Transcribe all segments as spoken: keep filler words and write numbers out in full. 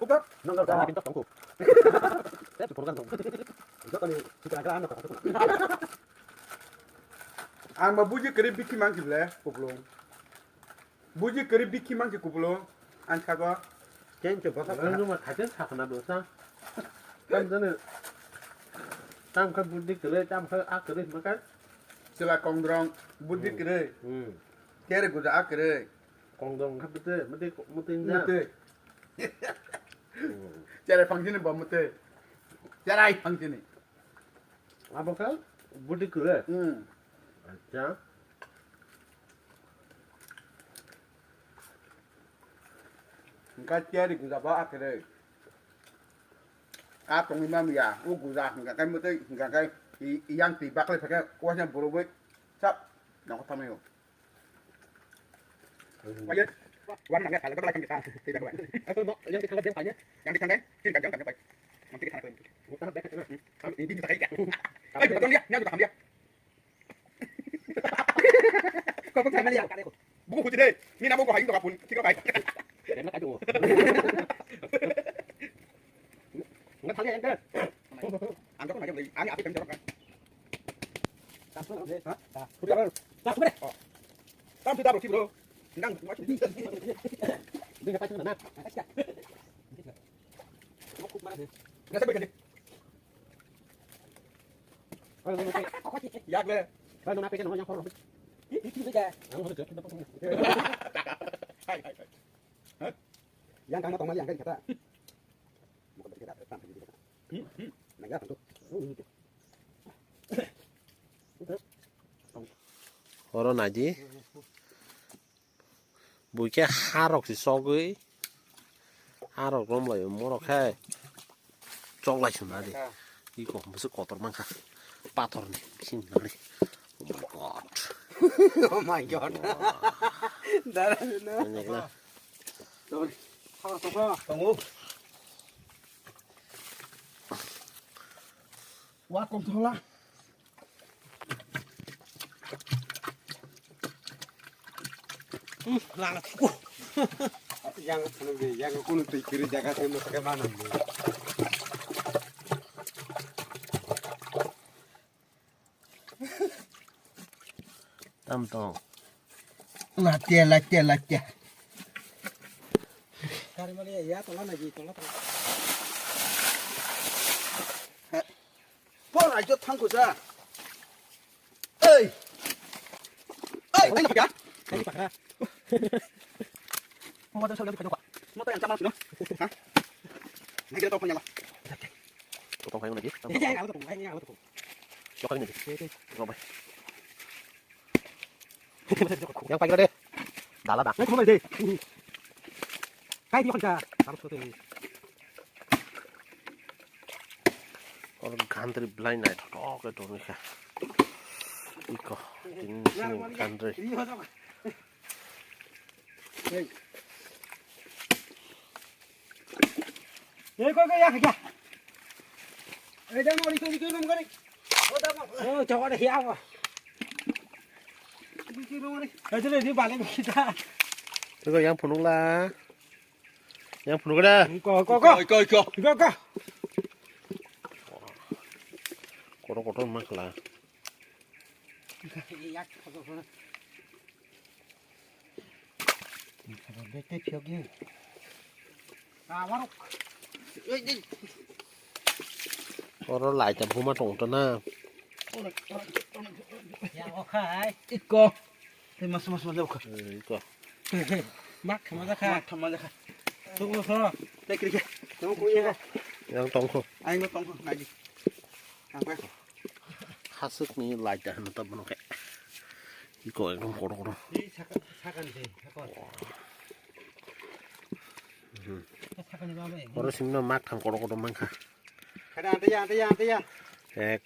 Nang nang nang nang tongku. Saya tu program tong. Jotoni kita agra ano kata tu. Ang ma buji kiri biki mangki le kuplung. Buji kiri biki mangki kuplung. Ang kago. Ken ke baka kan cuma kajen sakna dosa. Kan jane. Tam ka budi kere tam ka akere makan. Sila kongdrong budi kere. Hmm. Kere guda akere. Kongdrong ka budi mati mati inda. Mati. Cherai phangsini bo mwtwi. Cherai phangsini. Abo khe budi kwrwi. Hmm. Acha. Hwnkhe tiyari guja bo akhirwi. A tongwi mamiya, o guja hwnkha khe mwtwi hwnkha khe i-, yang twi baklai phai khe uaisa borogwi sap nokho thamwi o. Ayen, wan nang ya, kalau kau lagi kita, tidak kau. Aku mau yang kita lihat banyak, yang kita lihat, kita jangan sampai. Nanti kita lihat. Utara baik sana. Ini bisa kayak. Ayo, betul ya, yang kita ambil. Kau pun sama lihat. Buku kunci deh. Ini nama gua hayu kapun, kita baik. Enak aja. Enggak kali ya, enggak. Anggap aja, ani apa yang jorok kan? Hah? Tam tu tabro, bro. Nang, macam ni. Dia dapat sana. Nasa berkali. Yak le. Hai, hai, hai. Hah? Yang kamu tong yang kan kata. Oro naidi. Buikhe harok si sogwi. Harok romlai morok khe. Choklai swnari. Iko bwswk kotor mankha. Pathorni bising nari. Oh my god. Oh my god. Dara no. Tongo. Wa kong thola. Yang, yang kunu twi kiri jaga se mo ke mana. Tam tong. Latia, latia, latia. Kari mali ya, tola lagi, tola, tola. Por ajo thangko ja. Ei. Ei, ei, pakra. Ei, pakra. Mo da sa lagi pakra. Mo ta yang sama sino. Ha? Nagila to panyala. Totong hai nagi. Ei, ei, auto, ei, ei, auto. Chokali nagi. Ei, ei. Robai. Yang pakai deh. Dala dah. Ngai kumai deh. Kai dia kerja. Harus kau tuh. Oro gandri belai naithotok khe tongwi kha. Iko, tini sini gandri. Ei, koi, koi, ya, ya. Ei, damo, iko, iko, nom kari. O, damo. O, chawa de, ya, wa. Iko, iko, nom kari. Ei, dile, di bale, kita. Iko, yang phunukla. Yang phunukla. Iko, iko, iko. Iko, iko. Iko, iko. Kotor, kotor, makla. Oro laita buma tongto na. Ya, okhai. Iko. Hei, mas, mas, mas, okha. Iko. Hei, hei. Mak, thama jakha. Mak, thama jakha. Tunggu, so. Tei kiri khe. Tunggu, kuya. Yang tongkho. Aing no tongkho, nai di. Ang pa. Hasuk ni laita hano ta bono khe. Iko ekdom kotor kotor. Di saka, saka ni, saka. Hmm. Saka ni ba me. Oro simi no mak thang kotor kotor mankha. Kada ante ya, ante ya, ante ya. Ek,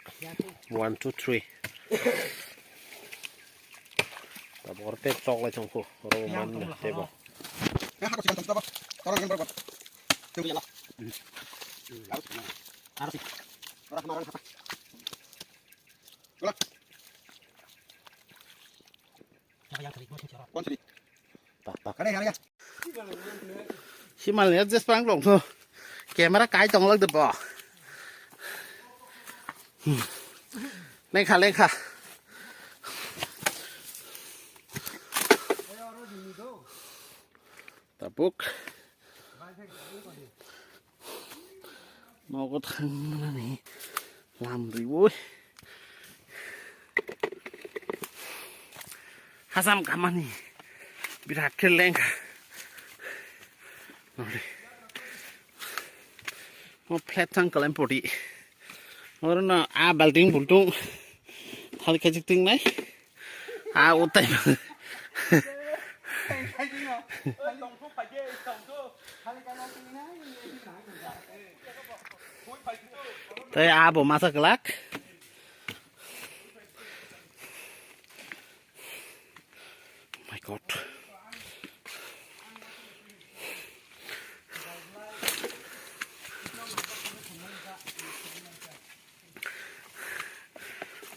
one, two, three. Tabuk oro tei choklai chongkho, oro bo man tei bo. Eh, hako sikan tongsi tabo. Toro yang berapa? Tunggu ya lah. Harus. Harus. Ora kemarin apa? Ulah. Siapa yang tadi? Kau sendiri. Kau sendiri. Tak, tak. Kada ya, kada ya. Simal ni adjust pang long tho. Camera kai tong lak de bo. Hmm. Lengkha, lengkha. Tabuk. Nogo thangmani lam riwi. Hasam kamani birat khe lengkha. Nori. O flat thang kalem poti. Oro no a balting bultung. Thal khe chik ting nai. A utai. Tei abo masa kwlak. My God.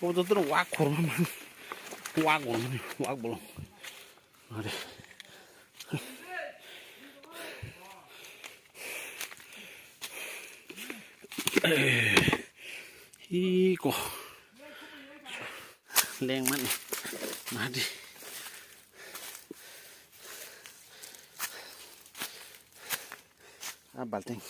Obo joto no wak khorma man. Wak bolong, wak bolong. Are. Iko. Leng man. Madi. A balting.